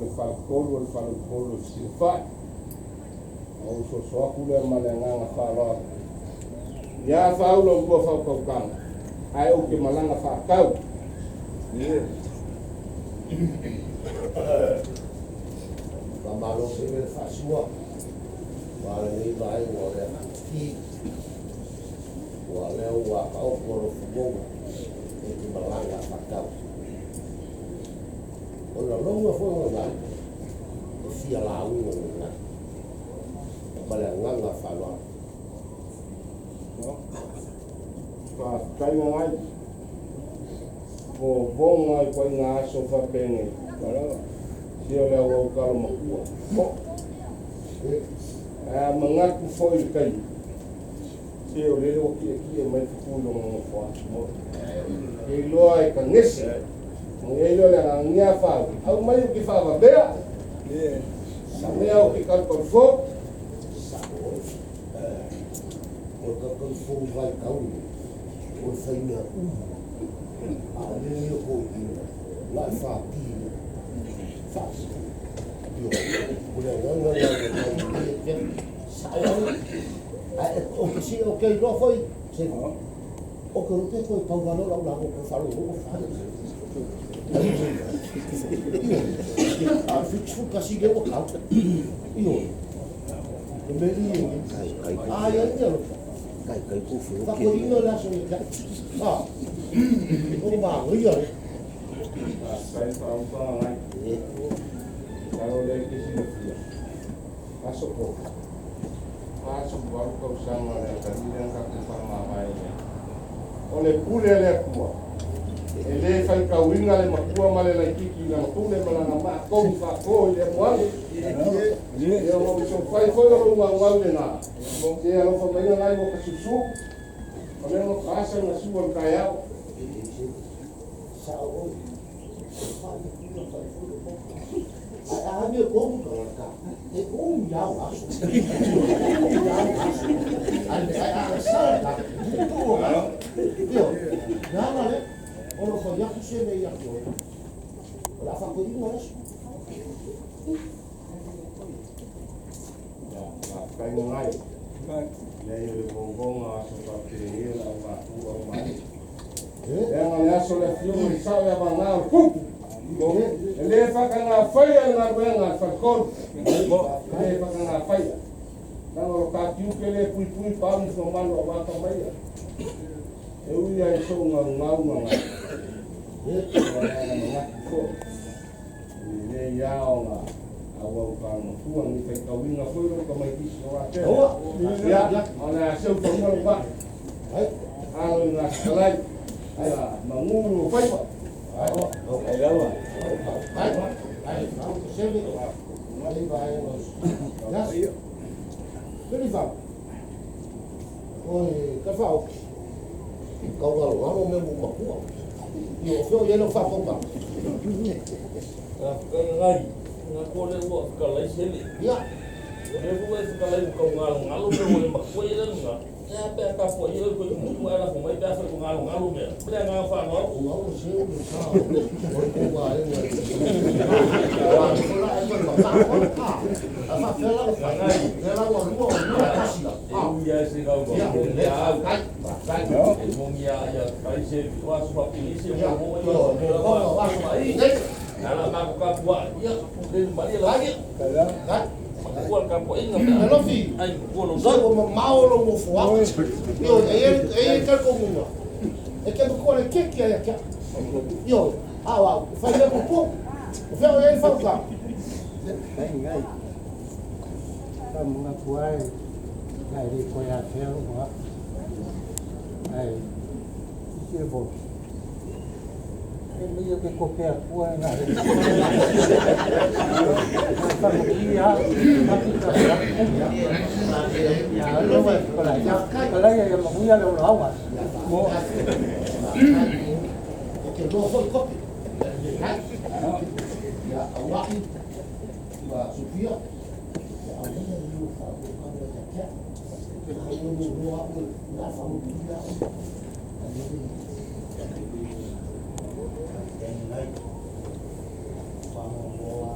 le faletolu o le faleupolu e fesilafai. Ou soso atu lea ma le agaga faaaloalo. Ia faaula lua faautautaga, ae ou te malaga faatau. Faamalo tele le faasua aua lenei vaega o le FTT, ua lea ua taoto alofi mauga e te malaga faatau. O le lagona foi lena e fia lauga lena ma le agaga faaaloalo. Faafetai ngai. Vovoga i koiga aso faapenei. Sia o le auau talo matua. Ae manatu foi i le taimi. Se o lele ua tietie mai fetu i lona nofoa. E iloa e kagese. Ma i ai lea o le agaga fau. Au mai o ki faavavea. Sa mea o ki kalukalufou. Sa'o oe. O le kalukalufou i vaitau lenei, o le faimea uma, a o mea ia o toeaiina, na o le fati lea. Faafetai. Ioe. O le agaga lena ua tau lelei atu ai. Sa'o oe. Ae ou te si ou te iloa foi, se o te iloa pe toe pau lava lea o lau lauga ou toe faalogologo fale. Ioe. A o le 71 lea ua tau. Ioe. O mea ia. Kai kai A ia ni alofa. Kai kai ku fu ke. Fakoina le aso ia kia. Ah. O manaia le. Faafetai faautaga ngai. Talo lea ke silafia. Aso po. Aso valu tausaga le atalii lea na tatou faamavae ai. O le pule a le Atua. E le faitauina le matua ma le laititi i lana pule ma lana maatou faato i le amoago. Ia ona ou soufai foi o lou gaugau lena. Se alofa mai nai ua kasusu. O lea ua kaasa na sua le taeao. Sa'o oe. Faale kula fale foi o Ae a mea komu tagata. E umi au aso. Umi au aso. Ai ai a sa la. Tu o ga. Io. Nana le. O lo fa yaku se me yaku. O la fa ko inga aso. Ia, faafetai ngai. Leai o le vovoga o aso faapenei o le au matu au mai. Leaga le aso le afioga i sao ia vagā o le kupu. E le faatagafaia le galuega a le faletolu. E le faatagafaia. Leaga o lo tatiuke le puipui pa au mamalu aua tamaia. E ui ai sou gaugau na ngai. O le aga manatu foi. E lelei lava ona auau talomatua ni faitauina foi lou tamaitiiti o atea. Oa. Ia, o le a seu fanua lou vaa. Ai. Alo i gasikalai. Ia, magulu o faiva. Ai. Ai lava. Ai. Ai. Au se me. Ai vai no. Ya. Peli fa. Oi, ka fa o. Kau galo galo me mu makua. Io o feo ia fa ko ka. Kai ngai, nga ko le ua kalai sele. Ya. O le ua e kalai ko ngalo ngalo me o ma ko ile nga. Ya pe ka po ile ko mu ala ko mai pe ko ngalo ngalo me. Le nga fa no. O au se o sa. O ko wa e ngai. Wa ko la e ko ma ka ko ka. A fa fe la fa. Fe la wa lua o lua kasi la. E u ia se ga ba. Ya. Ya. Ai. Ai. E mo ya ya kai se wa su pa pili se Ya. mo mo Yo, yo ko wa wa su. mai. Nei. Ala ma ko ka pua. Ya, le ma le la. Ai. Ai. Ko ka po inga. Alofi. Ai ko lo Sa sa. o mamao lo mo fo. Io e e ka ko mo. E ke ko le ke ke ya ke. Io, a wa, fa le ko po. O fe o e fa ka. Ngai ngai. Ka mga kuai. Ngai ri ko ya te wa. Ai. Ki bo. E mi yo ke ko pe a kua na re. Ka mo ki ya. Ka ki ka ya. Ya lo wa ko la ya. Ko la ya mo ya lo lo wa. Mo. O ke lo foi kopi. Ai. Ya awaki. Ma Sofia. Ya awaki ni fa ko ka ya ka. Ai mo mo wa o na fa mo ki ya. Ngai. Whango moa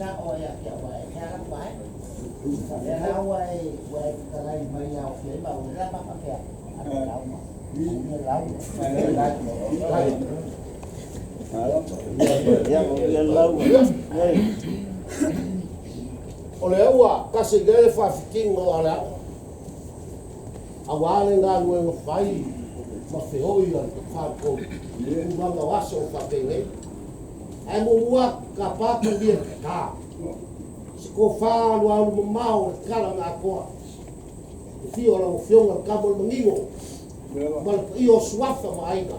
Sao ia te au e kia la pai. Le la ua e ua e fetalai mai ia o fia ma o le ma fa pea. A te lau ma. Le lau. O le ua kasi le faafitiga o ale auā le galuega fai ma feoi a le faletolu tulaga o aso o faapenei ae muamua kapā talia tatā se kofā alualu mamao o le kala na atoa e fia o lau afioga le kama o le manino ma le paia o suafa ma aiga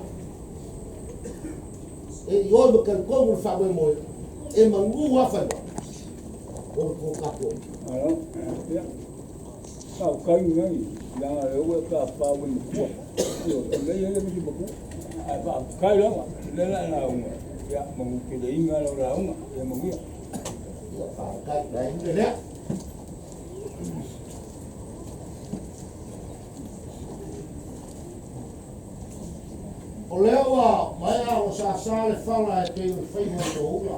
e i oe ma talitonu le faamoemoe e manū afaiva o le tou tapuai. Au kai ngai la le ua ka pa ua makua. Io le ia le misi makua. Ai pa kai lava le la la unga. Ia mangu ke le inga la la unga ia mangu. Ia pa kai kai le lea. O lea ua maea o sāsā le fala e pei o le faiva o toula.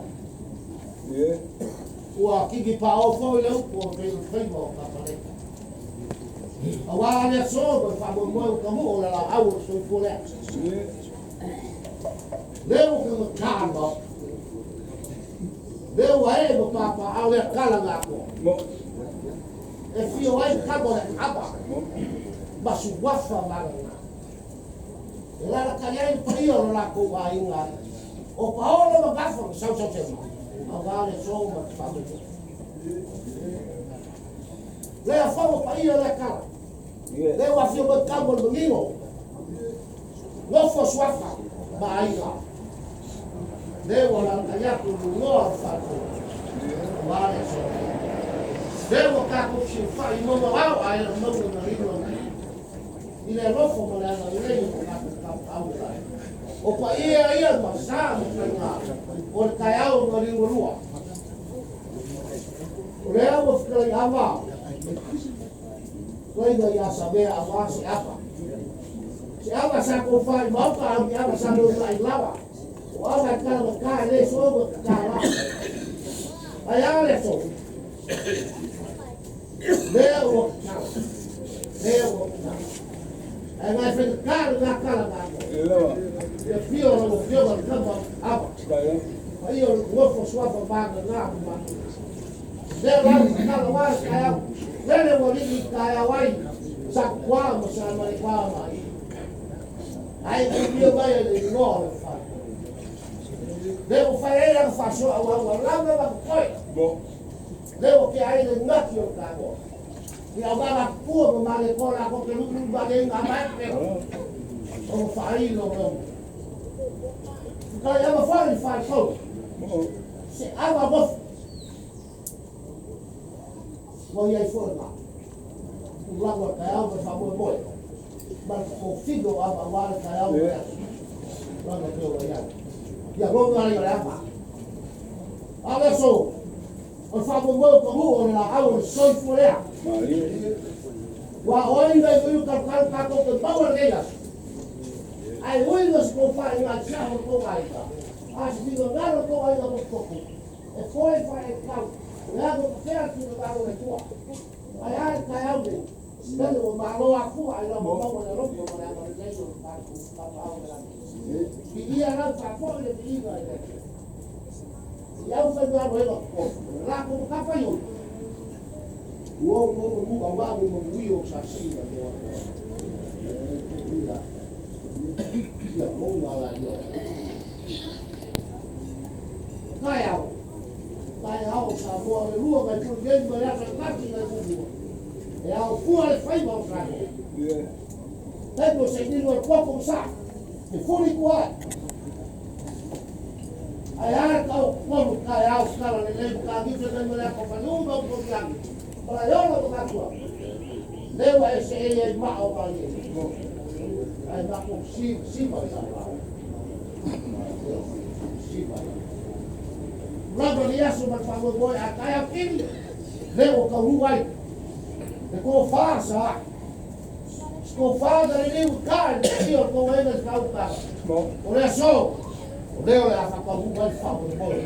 Ua kiki paʻo foi le upu o pei o le faiva o Kapaleka. Auā le aso ma le faamoemoe o tanuʻu o le laau o le soifua lea. Lea ua fagatā le maota. Lea ua e ma papaao lea kala na atoa. E fio ai kama o le ava ma suafa ma agagā. E lalakai ai le paia o le latou aiga o Paolo ma Gafa na sausausema, auā le aso ma le faamoemoe. Lea fau o paia lea kala. Lea ua afio mai kama o le manino. Nofo suafa ma aiga. Lea ua lalakai atu i lugoa o le faletolu, auā le aso. Lea ua tatou fesilafai i mauga o ao ae le mauga na lilo nei. I le alofa ma le agalelei o ko tatou Tapaau i le Lagi. O paia ia ma sa ma faiga o le taeao o Maliugalua. O lea ua fetalai ava Laiga ia Samea auā se ava. Se ava sa kou fā i maoka au ni ava sa lou laʻi lawa. O ava e kala ma kā e le so ma ka kā la. Ai a le aso. Lea ua tatala. Lea ua tatala. Ae ngai faigata lena kala na atoa. Ia fia o lau afioga le kama ava. Paia o le nofo suafa vagana ma matou. Lea la ua tatala ua le taeao. Lele ua lii i taeao ai sa kua ma sa male kua ma i. Ai manuia mai e le igoa o le fale. Lea ua fai ai lana faasoa aua ua lava ma totoe. Lea ua tea ai le gati o le tagoa. Ia au alafua ma male koa lakou te luʻuluʻu vale ai ma amae pe o ua faailo lou. Kai ava fale i faletolu. Se ava mofu. Ua i ai foi lena. Tulaga o le taeao ma le faamoemoe ma le tofino o ava aua le taeao ma le aso. Tulaga pei ona i ai. Ia loga ai o le ava. A o le aso, o le faamoemoe o pagū o le laau o le soifua lea. Ua oi nai uiu kalukalu tatou te maua lenei aso. Ae ui ma se tou faaiga i saʻo o le tou aiga, a se finagalo o le tou aiga tofutofu, e foe faaetau, leaga ua tafea le finagalo o le Atua. Ae a le taeao nei, lele ua malo afua ai lau maua le alofa ma le agalelei o le tatou Tapaau i le Lagi. Viia lau faafoi le viiga i le Atua. I au faigaluega totofi, o le latou matafaioi, ua ou maua aua ua manuia o sasina le Atua. Ia, ia maua la ia. Taeao, taeao o Samoa le lua nai pulu nei ma le aso e tasi nai muamua. E ao fua le faiva o Samoa. Taimi o sainino e kuapo ma sa, e fuli tua ai. Ae a le tau tolu taeao kala lelei ma kagisa nai ma le ato faliu ma upu o lagi. Malaeola ma matua. Le ua e se e ai maa o malie. Ai mako si si mai la. Si mai. Lava le aso ma le faamoemoe a taeao kini. Le ua taunuu ai. Le tofa sa. Se tofa na lelei ua ka i le paia o le tou aiga i le faaukaga. O le aso, o lea o le a faataunuu ai le faamoemoe.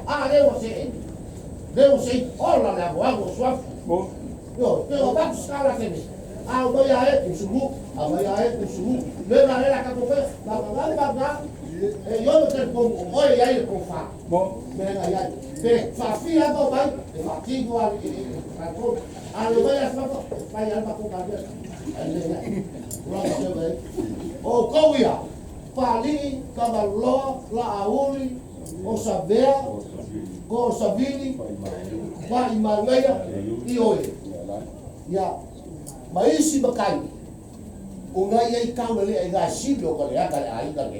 A le o se le o se ola le ago suafu. Yo, pero va a la que a voy a e usumu, a voy a e usumu. Le va la ka ko la la la la. E yo no te pongo, oi ai ko fa. Bo. Me ga ya. Pe fa fi a ko vai, e fa ti ko a ko. A lo voy a fa fa ya pa ko ka. O kouia, Pali, Kamaloa, Laauli, o Savea, ko Savili, Pai Mangaia, i oe. Ia, ma isi makai, o ngai ai kauna le ai ngā sili o ka le aka le aiga le.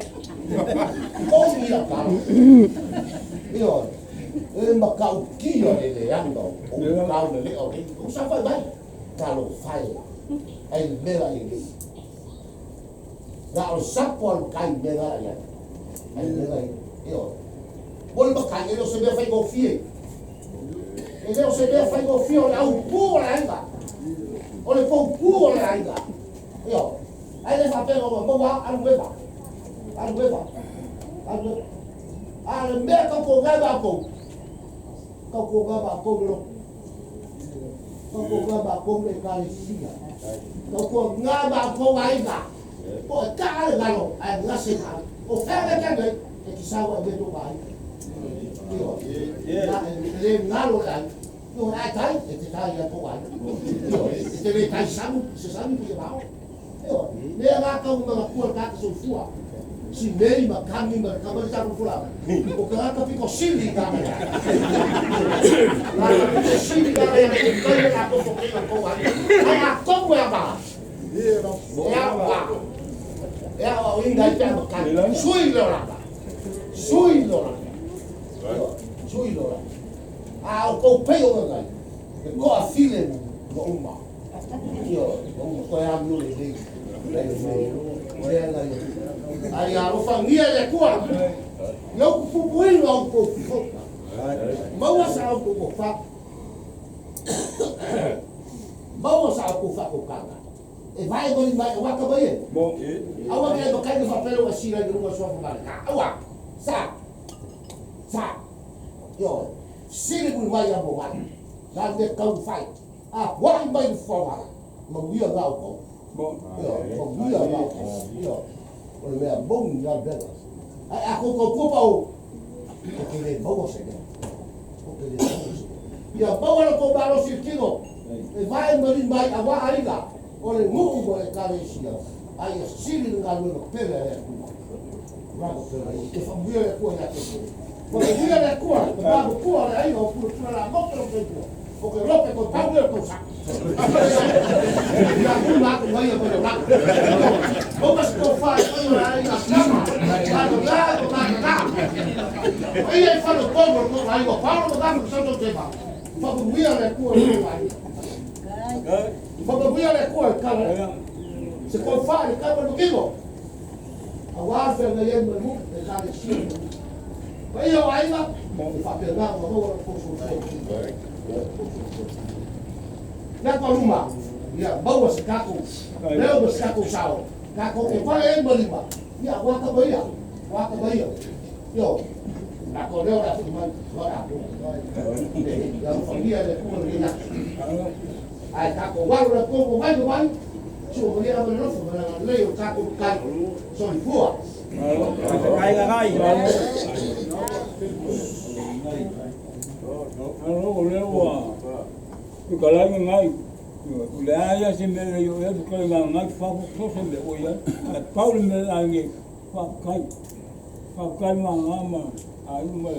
Kongi ia kala. I oe, e makau kia le le anga o kauna le o le. O sa whai mai, ka lo whai, ai mera i le. Nā o sapo alu kai mera ia. Ai mera i. I oe. O le makai, e leo se mea whai ngofie. E leo se mea whai ngofie o le au pū o le aiga. O le pau pū o le aiga. I oe. Ai le whapega o maua alu eva. Alu eva. Alu eva. A le mea kau ko ngai mākou. Kau ko ngai mākou le loko. Kau ko ngai mākou le ekalesia. Kau ko ngai mākou aiga. Po e kaa le ngalo, ai ngase ka. O whea ke nei, e ki sawa e meto mai. Io, na le ngalo le ai. Io ai tai, e te tai a tō ai. Io, e te le tai samu, se samu ki te mao. Io, le ngā kau ngā kua kāka soifua. Si mei ma kami ma kama taku fula. O ka ka piko sili ka mea. La ka piko sili ka mea ke kai la ko ko ko ko ai. Ai a ko e ma. E a ma. E a o inga i te ma kai. Sui lo la. Sui lo la. Sui lo la. A o ko pe o ngai. E ko a file mo uma. Io, o ko e a mi le le. Le le. Ai a alofagia le Atua, i au kupupuina o outou fofoga, maua sa outou tofa, maua sa outou faatokaga, e vae mali mai, aua ka mai e, aua ke makai na faapele ua sila i le luga suafa ma le ka, aua, sa, sa, ioe, sili muli mai ia mo ai, la le kau fai, a wai mai le fofoga, manuia ngā outou. Ioe, manuia ngā outou, ioe. O le mea moni la bela. Ai a ko ko pau. Ko ke le maua se ne. Ko ke le maua se. Ia maua lo ko malo si kino. E vai mari mai a wa aiga. O le nuu mo le kalesia. Ai a sili ngā lua pele e ku. Rako pele. E fa muia le kua ia te ku. Ko le muia le kua, ko ba kua le ai o pura pura la moke lo ke kua. O ke lope ko tau le ko sa. Ia ku ma ku mai ko le la. O mas ko fa ko la ina sama. La la la la. Ai ai fa lo povo ko ai o Paulo da ko santo tema. Fa ko muia le kua le ai. Fa ko muia le kua ka. Se ko fa le ka no kigo. A wa fe le yen mo le ka le si. Ai o ai ma fa pe na o ko so. Na ko luma. Ia maua se kako. Leo se kako sao. Kako e vai e malima. Ia waka baia. Waka baia. Io. Na ko leo la mai ora. Ia família le ku le na. Ai kako waru la ko mai mai. Su ko ia le rofu na le o kako kai. Soifua. Kai kai. Alo le wa. I ka lai ngai. Le aia se me le yo e ko ngai ngai fa ko se me o ia. A Paul me la ngi fa kai. Fa kai ma nga ma ai ma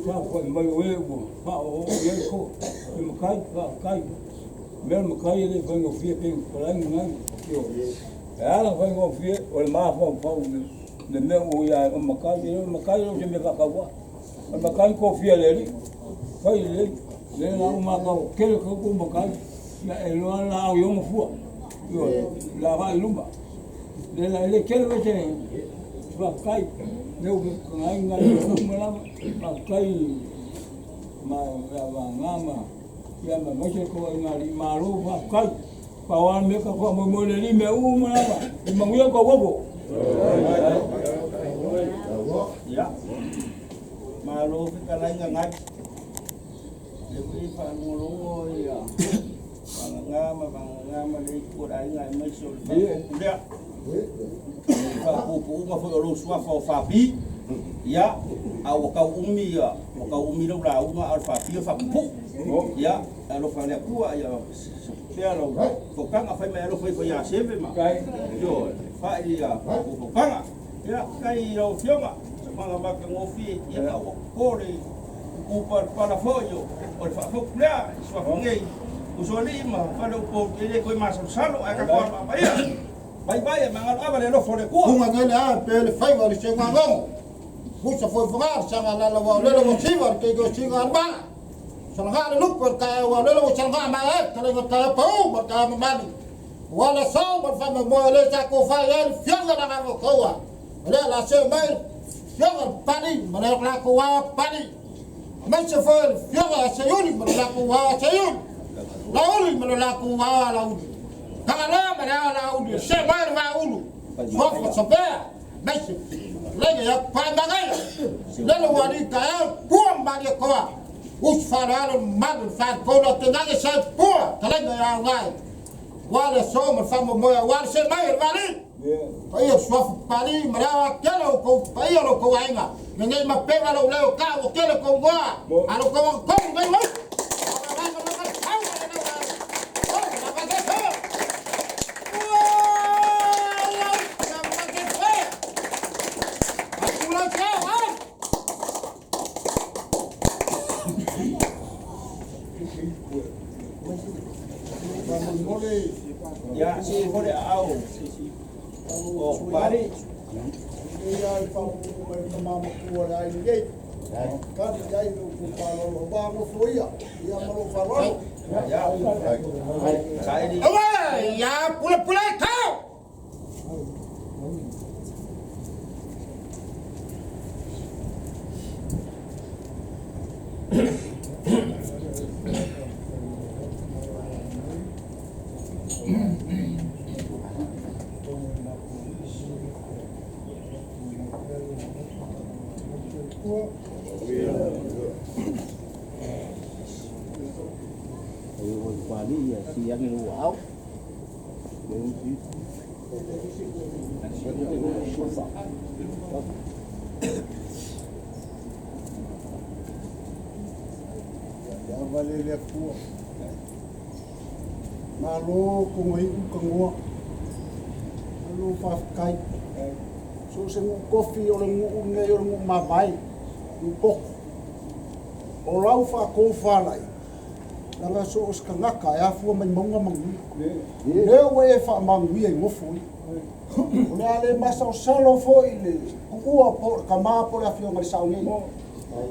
fa ko mai o e ko fa o e ko. E mo kai fa kai. Me mo kai le fa ngo fie pe ko lai ngai. Yo. E ala fa ngo fie o le ma fa fa le me o ia o makai e makai o se me fa ka wa. O makai ko fie le ri. Fai le le na uma ka ke ko ko makai. La e loa la o yo fua. Yo la va luma. Le la le ke le te fa kai. Le o ngai ngai ma la fa kai ma la va ma ia ma ma se ko ngai ma ro fa kai. Pa wa me ka ko mo le li me u ma la. Ma ngi ko wo bo. Malo fetalaiga gai le foi faalogologo ia vagaga ma vagaga ma le itu o le aiga aemaise o le faafopu lea faapuupuuga foi o lou suafa o Fapi ia a ua tau umi ia ua tau umi lau lauga a o le Fapi o faapupuu ia alofa le Atua ia pea lau fokaga fai mai alofa ifo ia Seve ma ioe fai ia fokaga ia kai lau afioga maga matagofie ia a ua po le upalapala foi o le faafopu lea i suafa nei usoalii ma faleupou e le toe masalosalo ae tatou alamaamaia vai e magalo ava le alofa o le Atua. Unga ngele a pe le faiva o le seugagogo. Musa foi whangar, sanga lala wa lele wa siva, te go siga alma. Salanga le lupu ka wa lele wa salanga ma e, ka le ka pau, ma ka mamani. Wala so ma fa ma mo le sa ko fa ya fionga na ga ko wa. Le la se mai fionga pani, ma le la ko wa pani. Ma se fo fionga se yuli, ma la ko wa se yuli. La uli ma la ko wa la uli. Ka la ma la la uli, se mai va ulu. Fo sa ba. Messi, lege ya pa magai. Lele wali ka e pua mali koa. Us faralo manu fa kola te nage sa pua talenga ya ngai. Wale so ma fa mo moya wale se mai wali. Paia suafu pali marawa kelo ko paia lo ko ainga. Ngai ma pega lo leo ka o kelo ko ngoa. Alo ko ko ngai mo. Ia se fole au o pari ia le faapupu mai le tamamatua le ai lelei kali ai lou pupalolo va gofo ia ia ma lou faaaloalo ia saili Awa, ya pula pula kau. Ia vale le Atua malo ko ngai u ka ngoa malo faafetai so se nuu kofi o le nuu nei o le nuu mavae nuu koko o lau faakofalai laga so o se kagaka e afua mai mauga manuia lea ua e faamanuia i gofo ia o le a le masaosalo foʻi le kuʻua po o le kamā po o le afioga le sao nei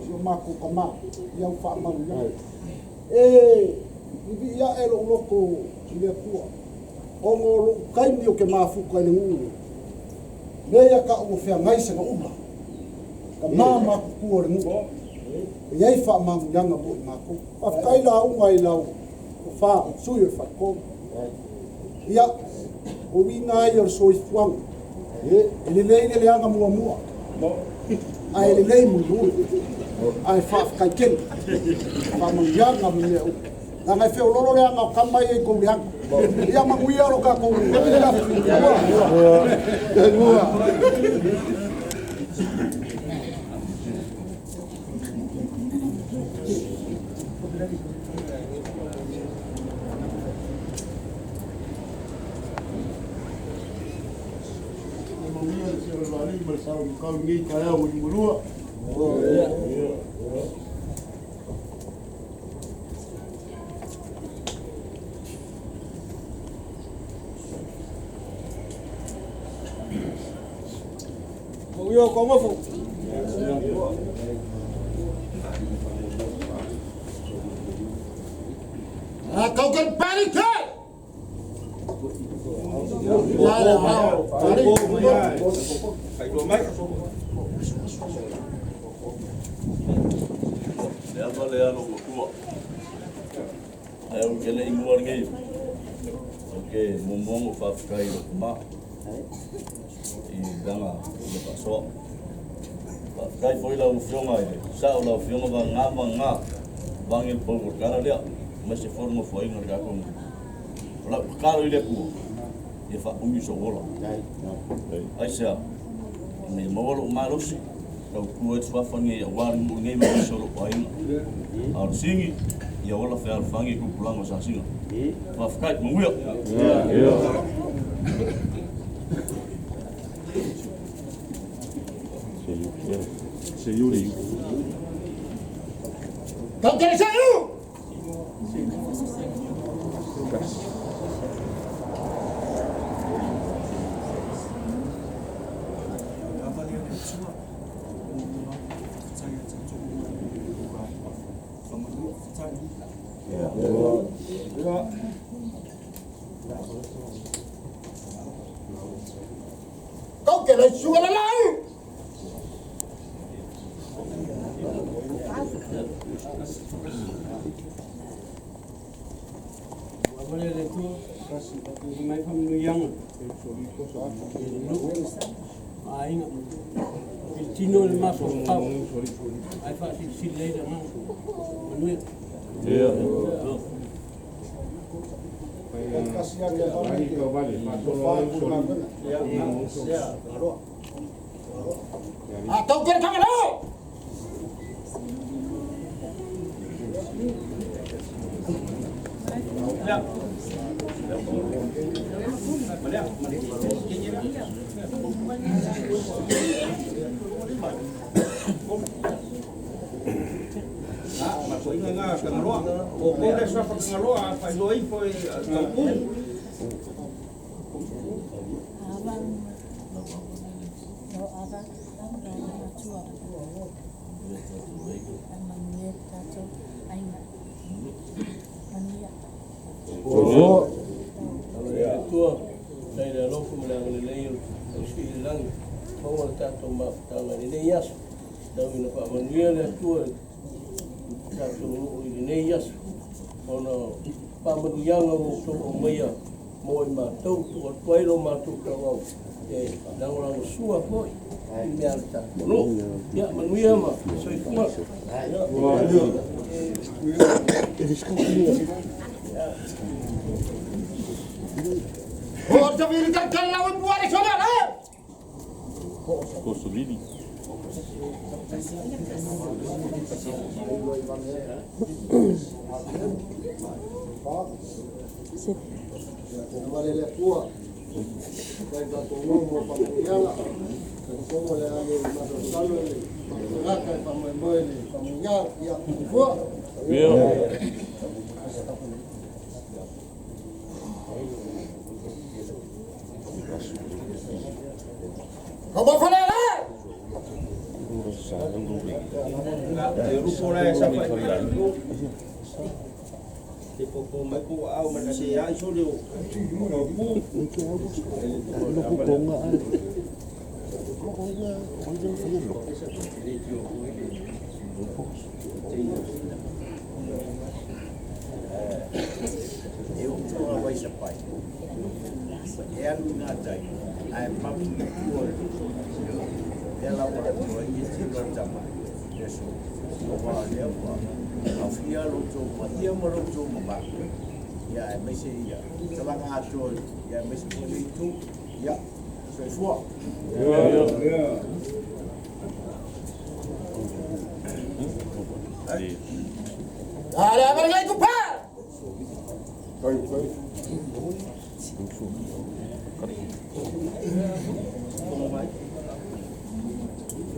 si o makou kamā ia u faamanuia e ivii aʻe loʻu loko i le Atua ona o loʻu kaimi o ke mafuka i le nuu mea ia kaʻu o feagai sega ula ka mā makukua o le nuu e iai faamanuiaga mo i makou faafetai lauga i lau fa sui o le faletolu ia o uiga ai o le soifuaga e lelei le leaga muamua ae lelei mulimuli ae faafetai tele faamanuiaga ma mea uma laga e feololo leaga o kama ia i kou leaga ia manuia lo kakou Manuia le sio le ma le sao kau ngi ka ya mo mulua. Manuia ko ngofo Ah, kau kan pari ke? Fai lo mai Le ava le alo matua. Ai o ke le ingua nei. O ke momongo faafetai i lou ma i langa i le faasoa. Faafetai foi lau Afioga i le sao o lau Afioga vagana vagana vagi le pau o le tala lea aemaise foi le nofoaiga o le tatou nuu. O lau tatalo i le Atua, ia faaumi sou ola. Aisea? Ina ia maua lou malosi, tautua ai le suafa lenei aua le nuu lenei ma nisi o lou aiga. A o le sigi, ia ola fealofani i tupulaga o Sasina. Faafetai, manuia.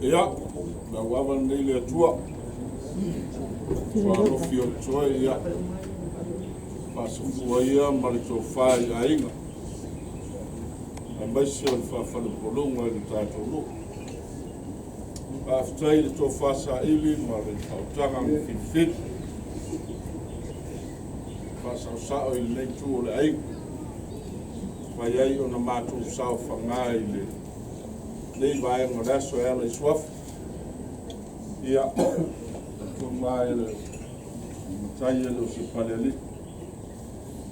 Ia, lau ava lenei le Atua, faalofi o le toe ia, faasafua ia ma le tofa i aiga, aemaise o le faafalepoluga i le tatou nuu. Faafetai i le tofa saili ma le faautaga na filifili, faasaosao i lenei itu o le aiga, fai ai ona matou saofaga i le nei vaega o le aso e ala i suafa. Ia, tonga e le matai e le o se palealii.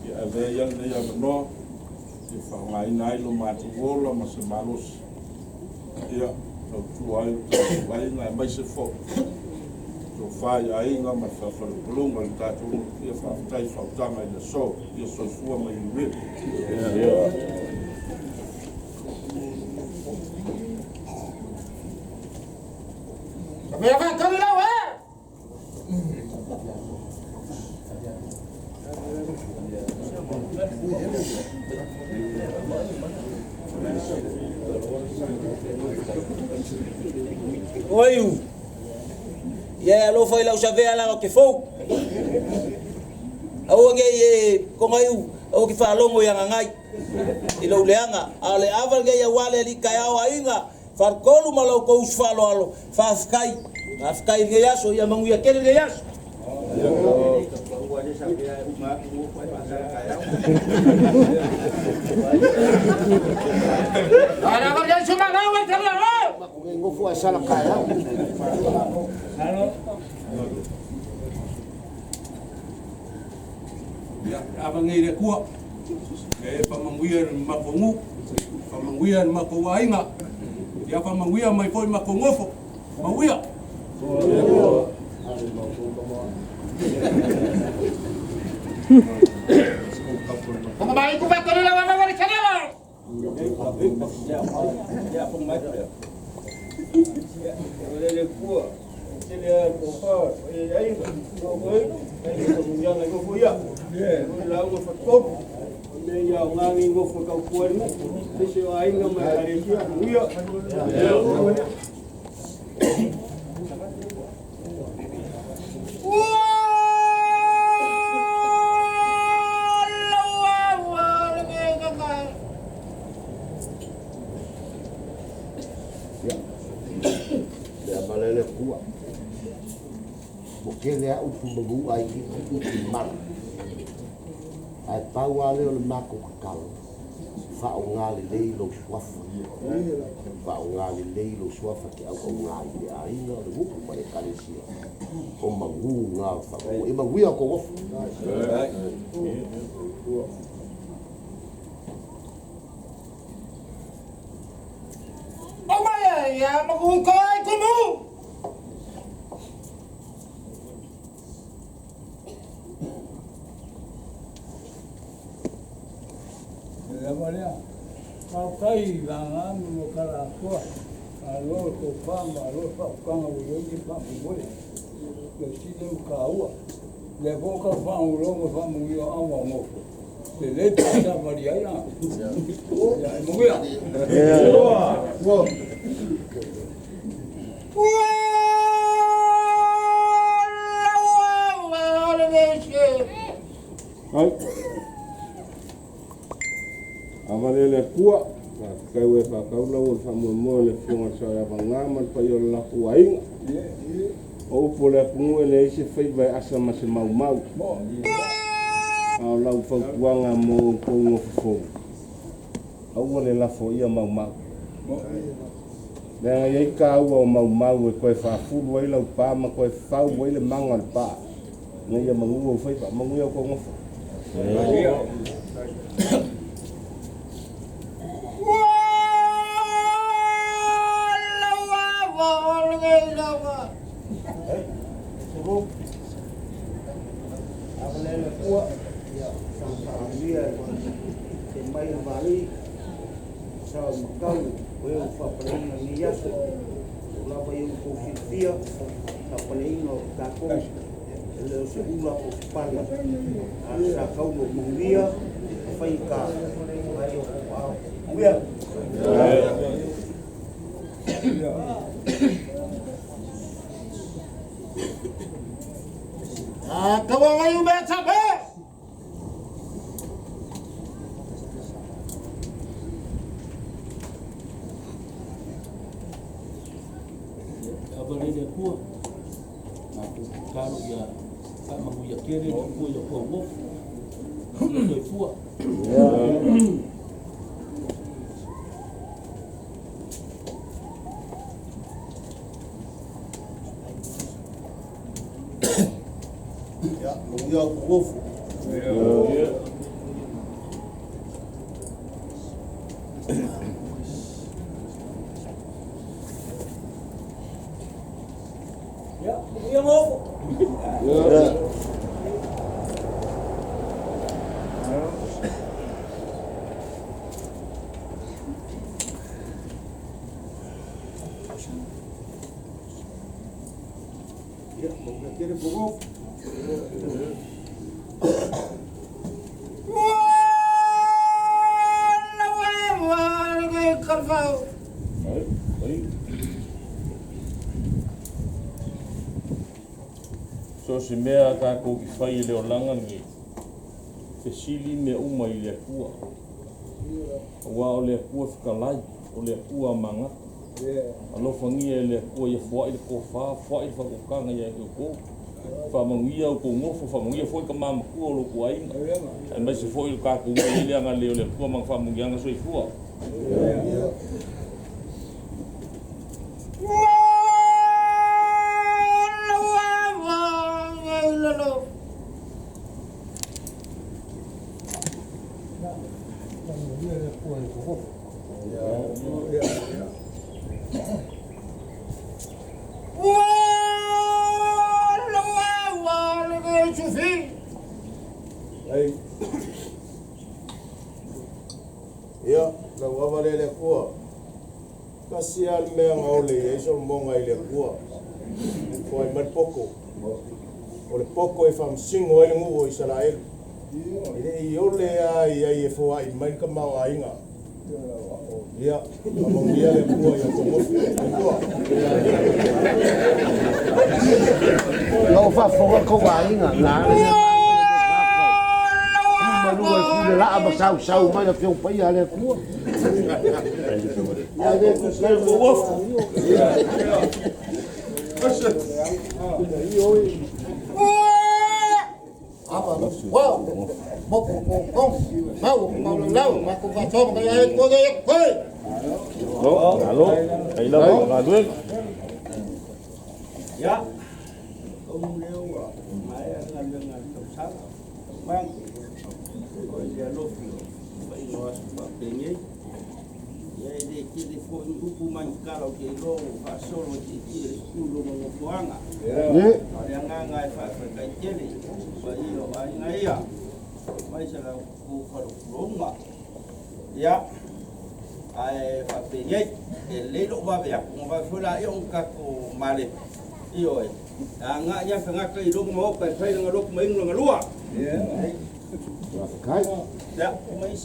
Ia, avea ia lenei avanoa, ia faaaogaina ai lo matou ola ma se malosi. Ia, Tautua ai lo tatou aiga aemaise foi tofa i aiga ma le faafalepuluga o le tatou nuu. Ia faafetai i faautaga i le aso. Ia soifua ma ia manuia. Oi u. Ia alofa i lau savea laga ou te fou. Aua ne i e konga iu, aua ki faalogo i agagai i lou leaga. A o le ava lenei aua le alii taeao aiga, faletolu ma la outou uso faaaloalo, faafetai, faafetai i lenei aso, ia manuia tele lenei aso. Ia, ava nei le Atua, e faamanuia i le matou nuu, faamanuia i le matou aiga, ia faamanuia mai foi matou nofo. Manuia! Lea malele kua. Mo kele a upu magu ai i upu mala. Ae pau lava lea o le matou tatalo, faaaoga lelei lou suafa. Faaaoga lelei lou suafa e te auauna ai i le aiga, o le nuu ma le ekalesia. O magu na o le faamoemoe. Ia manuia o outou ofa. Lava lea. Faafetai vaega ma kala atoa. Malo le tofa, malo le faautaga ua i ai le faamoemoe. Le sili ma taua. Lea foi ua tau faalogologo i faamanuia o ava o nofo. Lelei pe a savali ai a. Ia e manuia. Ai. Ava lea le Atua, faafetai ua e faatau lau o le faamoemoe o le Afioga i le Sao ia Vagana ma le paia o le latou aiga. O upu o le atunuu e leai se faiva e asa ma se maumau. A o lau fautuaga mo outou nofo fou, aua le lafo ia maumau. Leaga e i ai taua o maumau e toe faafulu ai lau pa ma toe fau ai le maga o le pa. Ina ia manu ou faiva, manuia outou nofo. Avalele kua, ia faamanuia te mai o vali, sa o makau, o e o faapaleina ni aso, o lava i o kou silafia, faapaleina o tatou, e le o se ula po o se pale, a sa kau lo manuia, fai ka, mai o kou ao. Manuia! Ava le le Atua, matou tatalo ia faamanuia tele le Atua i outou nofo. Ia soifua. Ia, manuia o outou nofo. Ia, mo ka kere pogo. So se mea tākou ki whai e leo langa nge, te sili mea uma i le akua. Ua o le akua whakalai, o le akua mangata. Alofangia e le akua ia fuai le kōwhā, fuai le whakokanga ia e kou. Whamanguia o kou ngofo, whamanguia foi ka mamakua o loko ainga. E mai se foi o kākou mai le anga leo le akua manga whamanguianga soifua. Ia, lau ava le le kua. Kasi al mea ngaole i sol monga i le kua. Foi mai poko. O le poko e whamsingo ai le ngu o Israel. I le i ole ai ai e foa i mai ka mau ainga. Ia, whamangia le kua ia kongofu. Le kua. Lau whafonga ko ainga ngā malua e kule laa ma sau sau mai na fiong pai a le kua. Ia le ku se wofu. Apa wow. Mo ko ko ko. Mau mau lau ma ko va so ma ya ko de ko. Alo, alo. Ai la ba ga Ya. Ông leo mai nga nga tau sa. Mang o ia lofi. Pai no asu pa penye. Ia e le ki le fo upu mai kala o ke lo fa solo ti ti le kulo mo poanga. Ne. O le anga e fa fa kai tele. Pa i o ai ngai ia. Mai sa la ku fa ronga. Ya. Ai fa penye e le lo va vea. Mo va fo la e on ka ko male. Io e. Anga ia fa ngaka i lo mo pa fa nga lo mai nga lua. Kai. Ya, mai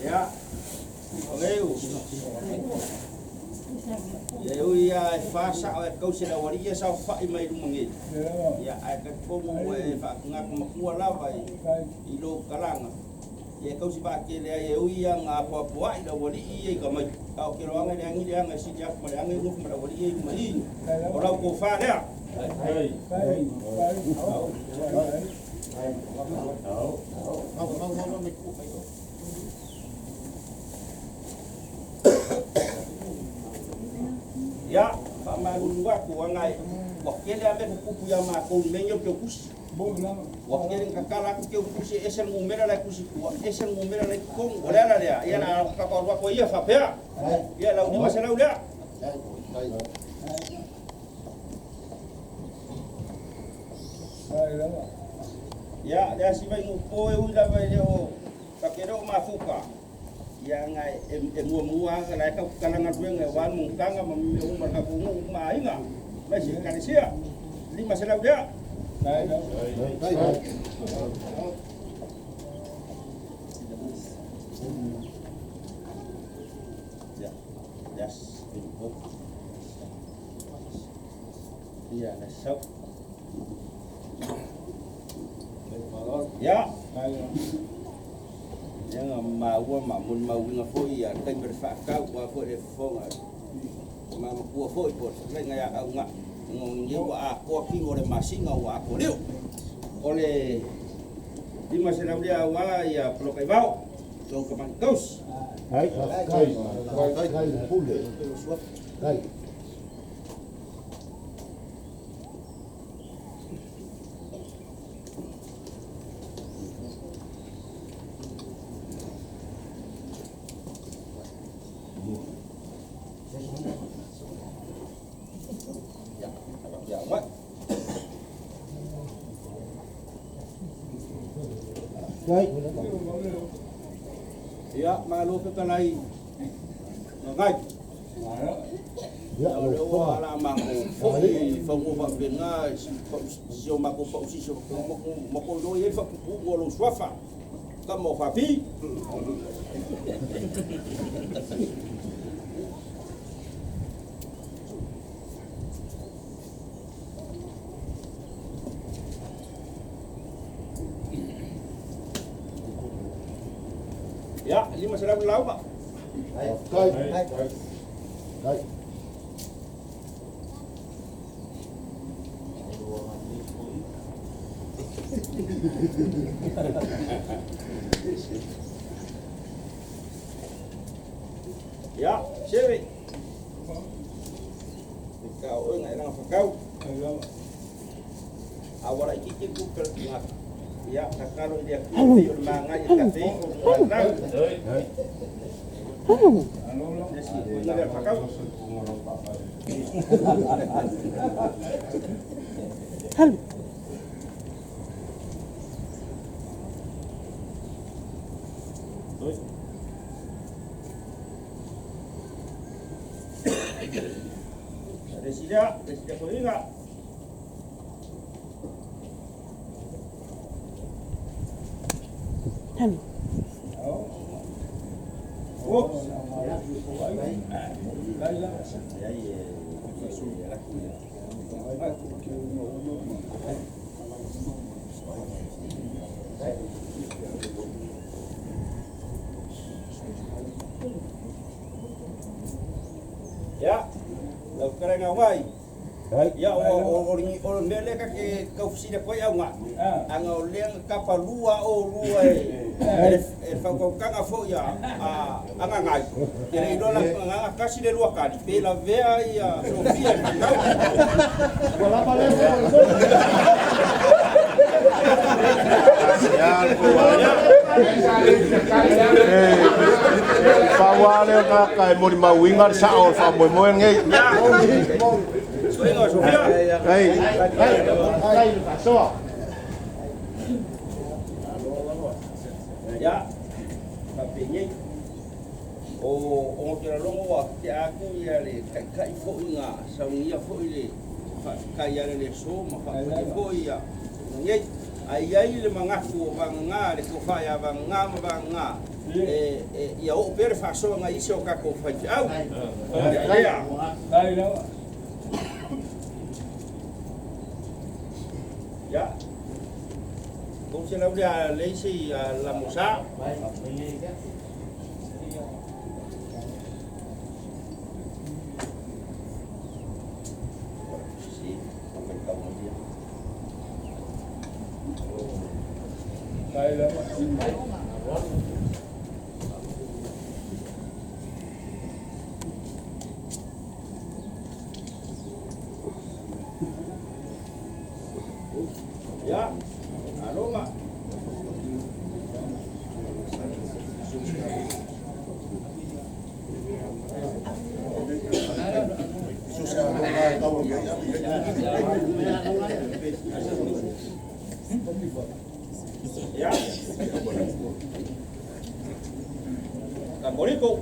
Ya. Oleu. Ia ia fa sa o kau se la wari ia sa fa i mai lumangi. Ya ai ka komo e fa nga ko makua lava i lo kalanga. Ia kau si pa ke le ia ia nga po po ai la wari ia ka mai. Kau ke roanga le angi le anga si ja ma le anga ngo ma la wari ia mai. O lau ko fa le. Ai. Ya, fa ma lu wa ko ngai. Wa ke le ame ku ku ya ma ko menyo ke kusi. Wa ke le kakala ku ke kusi ese ngumera la kusi ku ese ngumera la kong o la la ya la ka ko wa ko ia fa pea. Ya la uni masala ula. Ya, le asi mai mo e ula vai le o ka ke ro ma fuka. Ya ngai e mua mua ka la ka kalanga duenga wa mo kanga ma me o ma ka ko ma inga. Mai se ka sia. Lima sala ula. Ya. Yes. Ya, nasau. Ya. Yang ma ua ma mun ma winga foi ya kai berfa ka ua foi le fonga. Ma ma kua foi por le nga ya nga ngi wa a ko ki ngore masinga wa ko leo. Ole lima sela ulia wa ya plo kai vau. Tong ka man kaus. Ai kai kai pule. Kai. Ia, malo fetalai gagai. Ia, O le ua ala mako foi fagu faapena si o mako pausisi mako lo i ai faapupu'uga o lou suafa kama o faapi. Ia, 500 lauga. Kai. Kai. Ia, seve. Ka o ngai ranga whakau. A wala i kiki ku ka ngā. Ia, ka kalo i rea ku i o le maangai e ka te iko ngā rau. Nesi, o ngā rea whakau. Resi lea, resi lea koe. Oops. Ya, lau karenga wai. Ya, o o mele ka ke kaufisina koe au ngā. Anga o lea kapa lua o lua e whakaukanga fo ia a anga ngai. Te le iloa la kasi le lua kali. Pe la vea ia Sofia e whakau. Ua lava lea Faaua lea o ka e moli mauiga le saʻo o le faamoemoe lenei. Soinga o Sofia. Ai. Kai, kai le faasoa. Ya, faapegei. O o te longo wa te aku ia le kai kai foi nga saunia foi le kai ia le so ma fa foi ia. Nei ai ai le mangaku o vanga le ko fa ia vanga ma vanga. E ia o pere fa so nga isi o ka ko fa au. Ya. Ya. Ko se la ulia le isi la musa. Si, Ya, aroma. Ya. Tamboriko.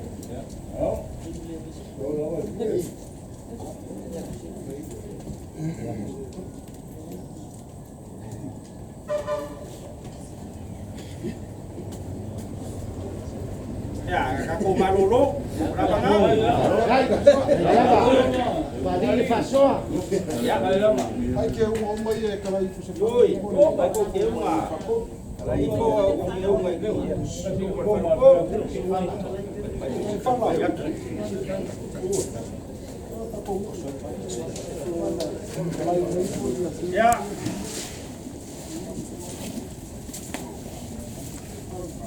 Ya, kako malolo, berapa ngau? Kai, lava. Faalii le faasoa. Ya. Ai ke unga mai e kala ifu se Oi, ai ko ke unga. Kala ifo o ke unga i Ya.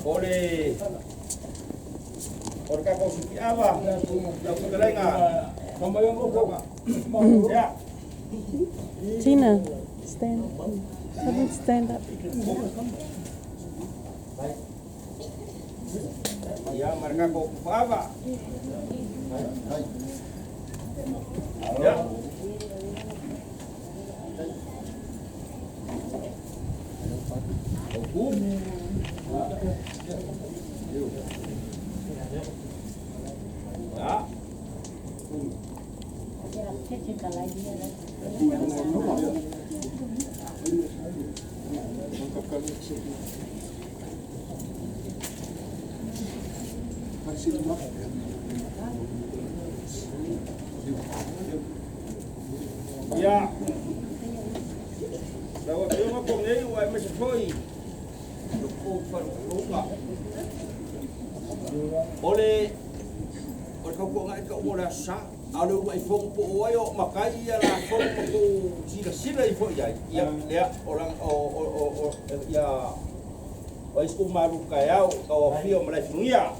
Ole. Ore kako suki ava. Lau kutelenga. Ya. Tina, stand. Have him stand up. Ya, marka ko ava. Ya. Oku. Ia. Lau afioga po nei ua e mese foi lo kou falualuga. O le tautuaga e tau o le aso Sa, a o le uluai fono po o ai o matai ia latou ma tou silasila ifo i ai, ia, lea, o la, o, o, o, o, ia, o ai suku malu taeao, tau afio ma Malaefinuia.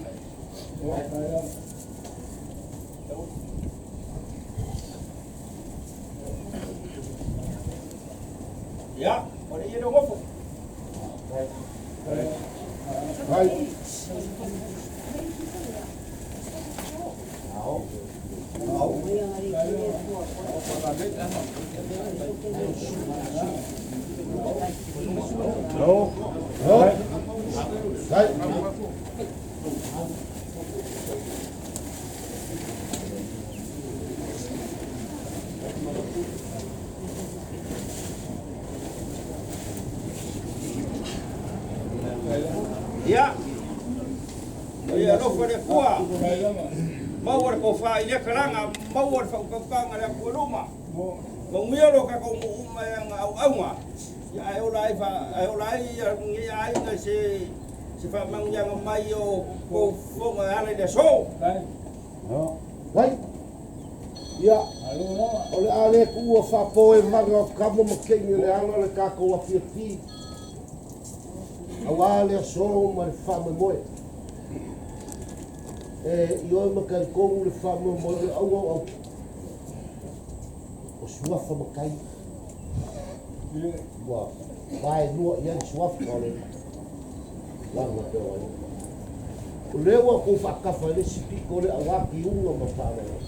Ia, o le ia le gofo. Ia, o ia alofa le Atua, maua le tofa i lea talaga, maua le faautautaga le atu i luma. Manuia lo tatou nuu uma e ana auauna, ia ae ola ai ae ola ai ia lenei aiga i se faamanuiaga mai o tou fofoga e ala i le aso. Vai. Ia, o le a le tuua faapo e maga o kama ma keini o le ala o le tatou afiafi. Auā le aso ma le faamoemoe. E ioe ma talitonu le faamoemoe o le auga o au o suafa matai. Ua vaelua i ai le suafa o le laga pea o ai. O lea ua tou faatafa i le isi pito o le auā kiuga ma faalolo.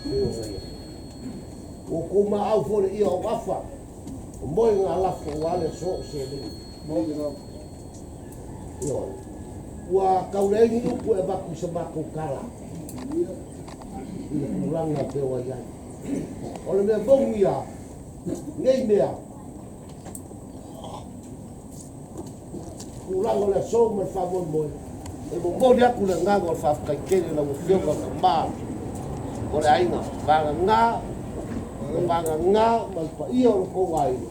E o ia. Ua tou maau foi le ia o afa. O moe ngā lafo o ale aso o seleni. Ioe. Ua tau leai ni upu e avatu i sa matou tala i le tulaga e pei ona i ai. O le mea moni ia, nei mea, tulaga o le aso ma le faamoemoe, e momoli atu le agaga o le faafetai tele i lau Afioga Tama o le aiga, vagana, vagana ma le paia o le tou aiga,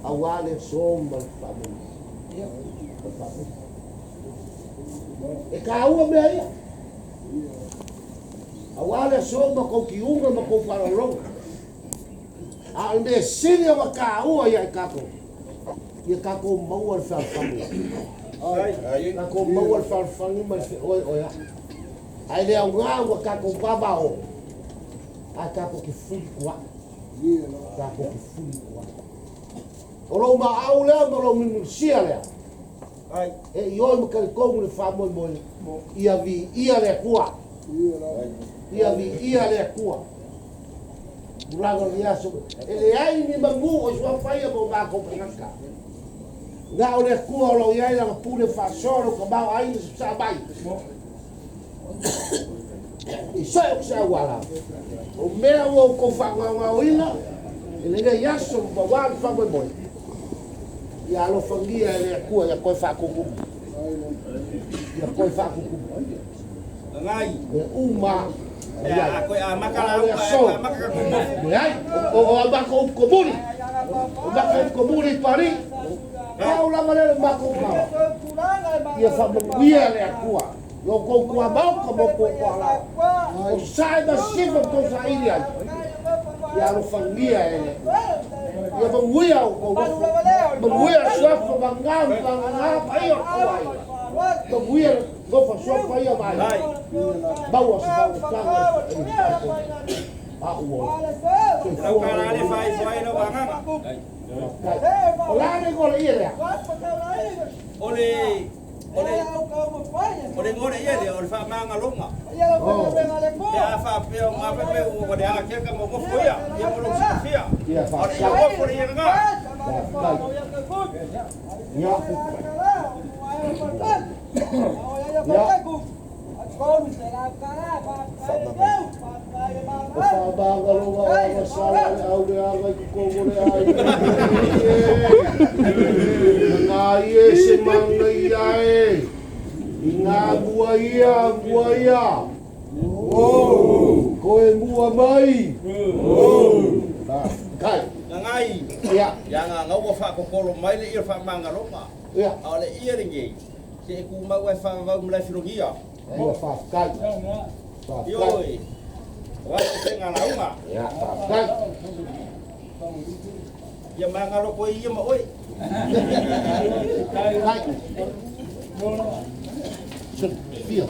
auā le aso ma le faamoemoe. E tāua mea ia. Auā le aso ma kou kiuga ma kou faalologa. A o le mea sili ona tāua ia i tatou, ia tatou maua le fealofani. Tatou maua le fealofani ma le feoeoea'i. Ae le augā ua tatou vavao, ae tatou te fulitua'i. Tatou te fulitua'i. O lou maau lea ma lou mulimulisia lea, e ioe ma talitonu le faamoemoe, ia viia le Atua. Ia viia le Atua. Tulaga o lenei aso, e leai ni manu o i suafa ia mo matou tagata. Na o le Atua o lo o i ai lana pule faasoa lou tamaoaiga sasaa mai. I soe o se auala. O mea ua outou faagaogaoina i lenei aso ma ua le faamoemoe. Ia alofagia e le Atua ia toe faatutumu. Ia toe faatutumu. Ngai. E uma. Ia, a koe a maka la O le aso. a maka ka kumu. Leai, o a makou komuli. O makou komuli pari. Pau lava lea le makou kava. Ia faamanuia le Atua. Lo kou kua mau ka mo kou kua lao. O sae ma sifa tou saili ai. Ia alofagia e le Atua. Ia manuia o kou nofo. Manuia suafa ma ngā ma ngā paia o kou aiga. Manuia nofo suafa ia mai. Maua se faautaga e a ua. Lau kala le fai fai lau agaga. O la le ngole ia lea. O le o le ngole ia le o le faamagaloga. Pe a faapea o gape pe ua le alakeka ma gofo ia, ia mo lou silafia. Ia O le ia faafetai. gofo le ia lena. Faafetai. Ia. O whaamangaloga o aga sala le au le aga i kukongo le ai. Ngā ie se manga ia e. I ngā mua ia, mua ia. Koe mua mai. Kai. Ngai. Ia. Ia ngā ngaua whaakokoro mai le ia whaamangaloga. Ia. A o le ia le ngei. Se e kumau e whaavau mlai filogia. Ia whaafkai. Ioi. Wa te ngā launga. Ia whaafkai. Ia mangalo koe ia ma oe. Kai. Fia.